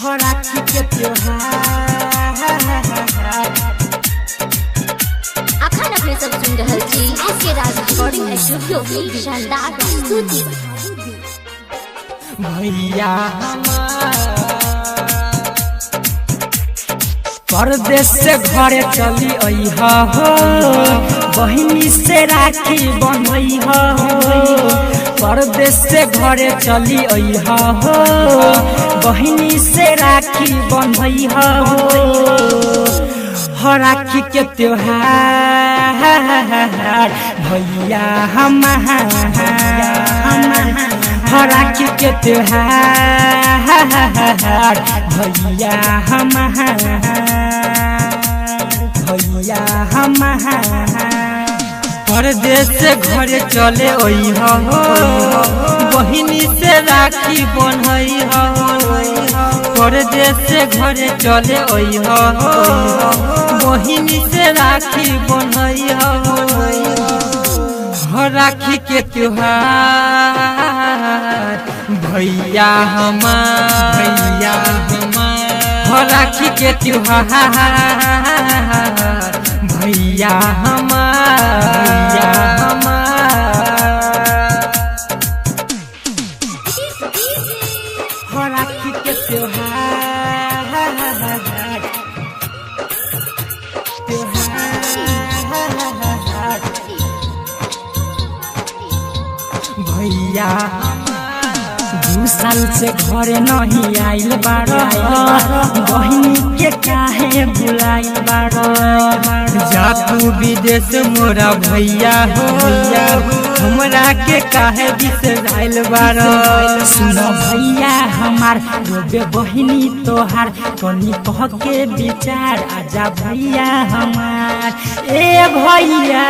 हो राखी के त्योहार। अखन अपने सब सुन रहल छी एस के राज रिकॉर्डिंग स्टूडियो की शानदार प्रस्तुति। भैया परदेश से घरे चली अइहा हो, बहिनी से राखी बनैहा हो। परदेश से घरे चली अइहा हो, बहिनी से राखी बनैहा हो। हो राखी के त्योहार भैया हमार, हो राखी के त्योहार भैया हमार, भैया हमार। परदेश से घरे चले अइहा हो, बहिनी से राखी बन्हइहा हो। परदेश से घरे चले अइहा हो, बहिनी से राखी बन्हइहा हो। हो राखी के त्योहार भैया हमार, भैया हमार। हो राखी के त्योहार भैया हमार, भैया हमार। हो राखी के त्योहार, त्योहार भैया। 2 साल से घरे नहीं आइल बारो, बहिनी के काहे बुलाइल बारो। जा तू विदेश मोरा भैया हो, हमरा के काहे बिसराइल बारो। सुनो भैया हमार, रोबे बहिनी तोहार, तनी कह के विचार आजा भैया हमार, ए भैया।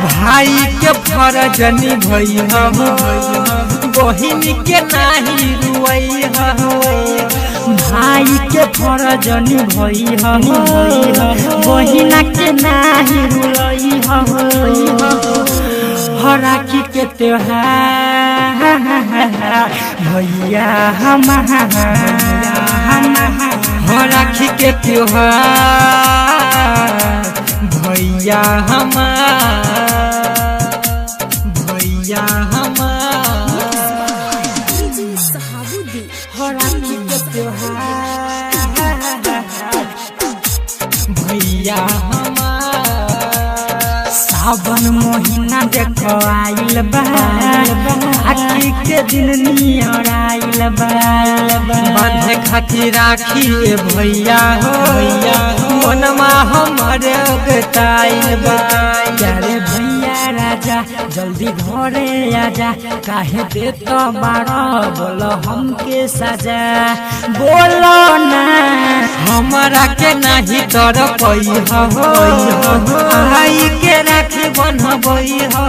भाई के फरज निभैया हो, बहिन के नाही रुवैया हो। भाई के फरज निभैया हो, बहिना के नाही रुलैया हो। हो राखी के त्योहार भैया हमार, हो राखी के त्योहार भैया हमार, भैया हमार। हो राखी के त्योहार भैया हमार। सावन महीना देखो आइल बा, राखी के दिन नियर आइल बा। बांधे खातिर राखी ए भैया हो, मनमा हमर अगताइल बा। प्यारे भैया राजा जल्दी घरे आजा, काहे दे तो बारो बोलो हमके सजा, बोलो ना। हमरा के नाही तरपई हो, आई के राखी बन्हबई हो।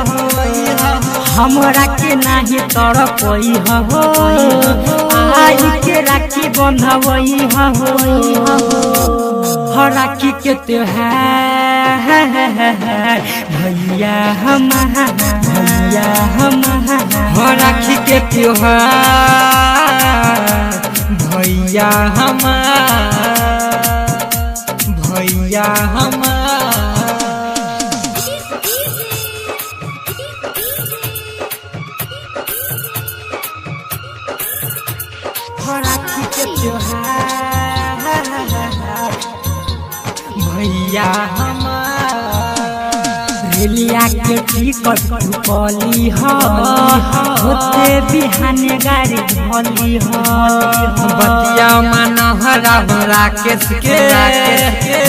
हमरा के नाही तड़पई हो, आई के राखी बंधवई हो। हो राखी के त्योहार भैया हमार, भैया हमार। हो राखी के त्योहार भैया हमार, भैया हमार। हो राखी के त्योहार भैया हमार। रेलिया के टिकट कली हो, होते बिहाने गाड़ी धली हो। बतिया मनोहरा राकेश के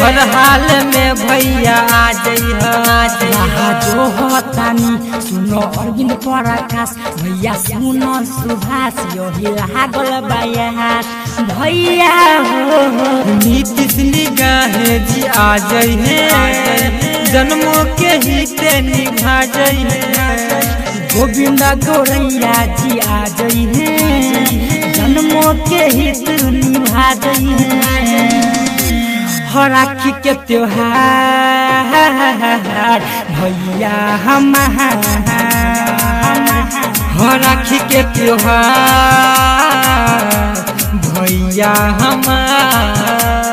हर हाल में भैया आ जइहा, आ जइहा। यहाँ जो होतानी सुनो अरविंद प्रकाश भैया, सुनो सुभाष यही लागल बयास भैया हो। नीतीश निगाहे जी आ जइहे, जन्मों के हिते निभा जइहे। गोविंद गौरैया जी आ जइहे, जन्मों के हित निभा जइहे। हो राखी के त्योहार भैया हमार, हो राखी के त्योहार भैया। भैया हमार।